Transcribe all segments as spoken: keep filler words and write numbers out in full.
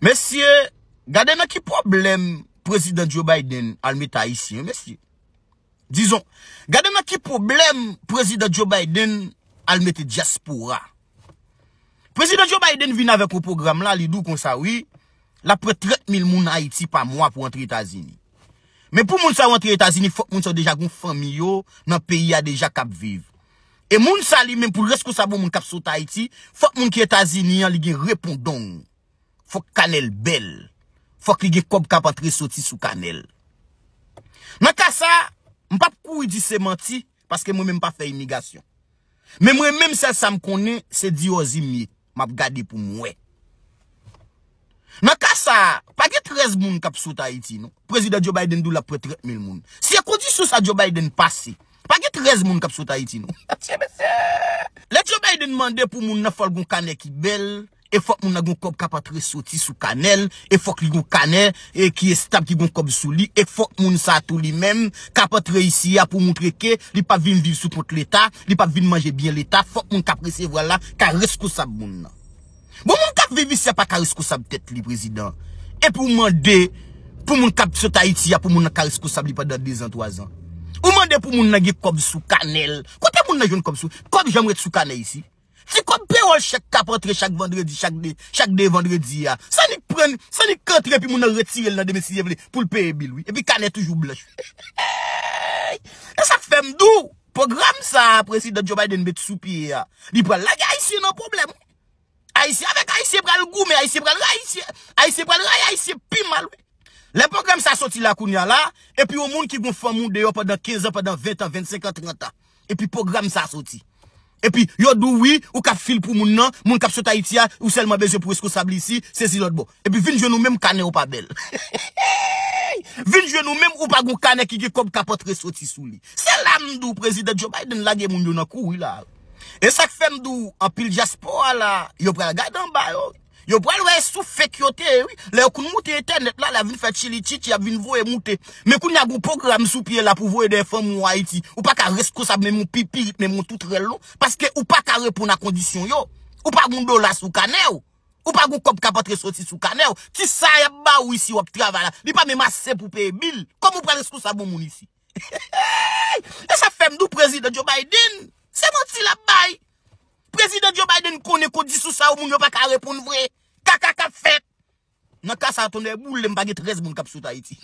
Mesye, gade nan ki pwoblèm prezidan Joe Biden al mete Ayisyen, mesye. Dizon, gade nan ki pwoblèm prezidan Joe Biden al mete dyaspora. Prezidan Joe Biden vin avèk yon pwogram la, li di w konsa, wi, l ap pran trant mil moun Ayiti pa mwa pou antre Etazini. Men pou moun sa yo antre Etazini, fòk moun sa yo deja gon fanmi yo nan peyi a deja k ap viv. E moun sa li menm pou l reskonsab yon moun k ap sot Ayiti, fòk moun ki Etazini an li gen repondong. Fòk kanè l bèl. Fòk li gen kòb k ap antre soti sou kanè l. Nan ka sa, m p ap kouri di se manti, paske mwen menm m pa fè imigasyon. Men mwen menm sèl sa m konnen, se di wòzi m ye. M ap gade pou m wè. Nan ka sa, pa gen trèz moun k ap sot Ayiti, non. Prezidan Joe Biden di w l ap pran trant mil moun. Si e kondisyon sa Joe Biden pase, pa gen trèz moun k ap sot Ayiti, non. Mesye, mesye. Lè Joe Biden mande pou moun nan fò l gon kanè ki bèl, e fòk moun nan gon kòb k ap antre soti sou kanè l, e fòk li gon kanè, e ki estab, ki gon kòb sou li, e fòk moun sa tou li menm, k ap antre isi a pou moutre ke li p ap vin viv sou kont Leta, li p ap vin manje byen Leta, fòk moun k ap resevwa l la ka reskonsab moun nan. Bon, moun k ap viv isi a pa ka reskonsab tèt li, prezidan. Epi w mande pou moun k ap sot Ayiti a, pou moun nan ka reskonsab li pandan dezan, twazan. Ou mande pou moun nan gen kòb sou kanè l. Kote moun nan jwenn kòb sou? Kòb janm ret sou kanè isi. Ti kòb pewòl chèk k ap antre chak vandredi, chak de, chak de vandredi a. Sa nik pran, sa nik antre epi moun nan retire l nan demen si Dye vle pou l peye bil, wi. Epi kanè toujou blanch. E sa k fè m di w, pwogram sa a prezidan Joe Biden met sou pye a, li pral lage Ayisyen nan pwoblèm. Ayisyen avèk Ayisyen pral goumen, Ayisyen pral rayi Ayisyen, Ayisyen pral rayi Ayisyen pi mal, wi. Lè pwogram sa soti la kounye a la, epi yon moun ki gon fanmi w deyò pandan kenz an, pandan ven an, vennsenk an, trant an. Epi pwogram sa soti. Epi yo di w wi, ou k ap fil pou moun nan, moun k ap sot Ayiti a, ou sèlman bezwen pou reskonsab li isi, sezi lòt bò. Epi vin jwenn ou menm kanè w pa bèl. Vin jwenn ou menm ou pa gon kanè ki gen kòb k ap antre soti sou li. Se la m di w prezidan Joe Biden lage moun yo nan kouri la. E sa k fè m di w anpil dyaspora la, yo pral gade anba yo. Yo pral wè sou fake yo te ye, wi. Lè yo konn moute entènèt la, l ap vin fè chili chichi, y ap vin voye moute. Men kounye a gon pwogram sou pye la pou voye dèyè fanmi w Ayiti. Ou pa ka reskonsab menm yon pipirit, menm yon toutrèl non. Paske ou pa ka reponn a kondisyon yo. Ou pa gon dola sou kanè w. Ou pa gon kòb k ap antre soti sou kanè w. Ti sa y ap ba w isi w ap travay la, li pa menm ase pou peye bil. Kòman w pral reskonsab yon moun isi? E sa fè m di w prezidan Joe Biden, se manti l ap bay. Prezidan Joe Biden konnen kondisyon sa yo moun yo pa ka reponn vre. Kaka k ap fèt. Nan ka sa tonnè boule m pa gen trèz moun k ap sot Ayiti.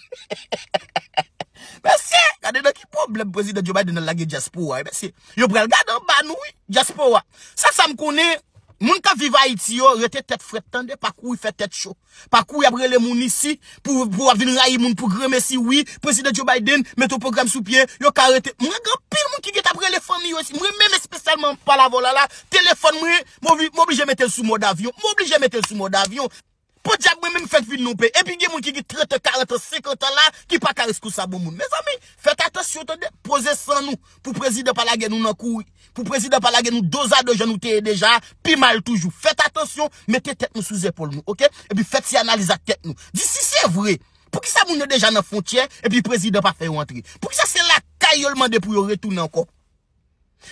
Mesye, gade nan ki pwoblèm prezidan Joe Biden al lage dyaspora, mesye. Yo pral gade anba nou, wi, dyaspora. Sèl sa m konnen, moun k ap viv Ayiti yo, rete tèt frèt tande, pa kouri fè tèt cho. Pa kouri ap rele moun isi, pou, pou ap vin rayi moun pou granmesi, wi, prezidan Joe Biden mete yon pwogram sou pye, yo ka rete. Mwen gen anpil moun ki gentan ap rele fanmi yo isi, mwen menm espesyalman m pale avè w la la, telefòn mwen, m obi-, m oblije mete l sou mòd avyon, m oblije mete l sou mòd avyon. Podyab mwen menm fèk vin nan yon peyi. Epi gen moun ki gen trant an, karant an, senkant an la, ki pa ka reskonsab yon moun. Mezanmi, fèt atansyon tande, poze san nou, pou prezidan pa lage nou nan kouri. Pou prezidan pa lage nou dozado jan nou te ye deja, pi mal toujou. Fèt atansyon, mete tèt nou sou zepòl nou, oke? Epi fè ti analiz ak tèt nou. Di si se vre, poukisa moun yo deja nan fwontyè, epi prezidan pa fè yo antre? Poukisa se lakay yo l mande pou yo retounen ankò?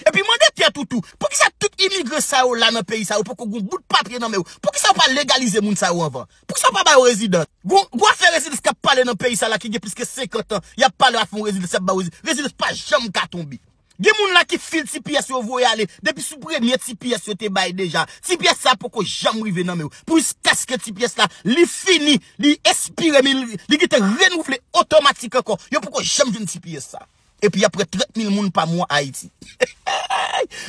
Epi mande tèt ou tou, poukisa tout imigran sa yo la nan peyi sa yo poko gon bout papye nan men yo? Poukisa yo pa legalize moun sa yo anvan? Poukisa yo pa ba yo rezidans? Gon, gon afè rezidans k ap pale nan peyi sa la ki gen plis ke senkant an, y ap pale afè yon rezidans, y ap ba yo rezidans, rezidans pa janm ka tonbe. Gen moun la ki fil T P S yo voye ale, depi sou premye T P S yo te bay deja, T P S sa poko janm rive nan men yo. Pou jiskaske T P S la, li fini, li espire, men li, li gentan renouvle otomatik ankò. Yo poko janm jwenn T P S sa. Epi y ap pran trant mil moun pa mwa Ayiti.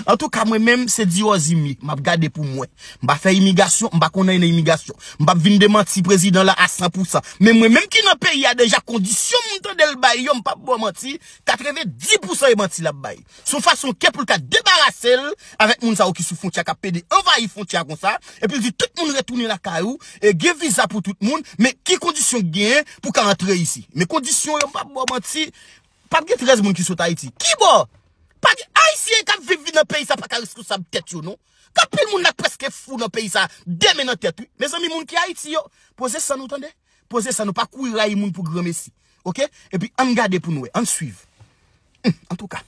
Antouka, mwen menm, se di wòzi m ye. M ap gade pou m wè. M pa fè imigasyon, m pa konn anyen nan imigasyon. M p ap vin demanti prezidan la a san pou san. Men mwen menm ki nan peyi a deja, kondisyon m tande l bay yo, m p ap ba w manti, katrevenndis pousan e manti l ap bay. Se yon fason ke pou l ka debarase l avèk moun sa yo ki sou fwontyè a, k ap pede anvayi fwontyè a konsa, epi l di tout moun retounen lakay ou, e gen viza pou tout moun, men ki kondisyon k genyen pou ka antre isi? Men kondisyon yo, m p ap ba w manti, p ap gen trèz moun ki sot Ayiti. Kibò? Pa gen Ayisyen k ap viv nan peyi sa pa ka reskonsab tèt yo, non. Gen anpil moun la k prèske fou nan peyi sa, de men nan tèt, wi. Mezanmi, moun ki Ayiti yo, poze san nou, tande. Poze san nou, pa kouri rayi moun pou granmesi. Oke? Epi ann gade pou n wè, ann swiv. Hum, antouka,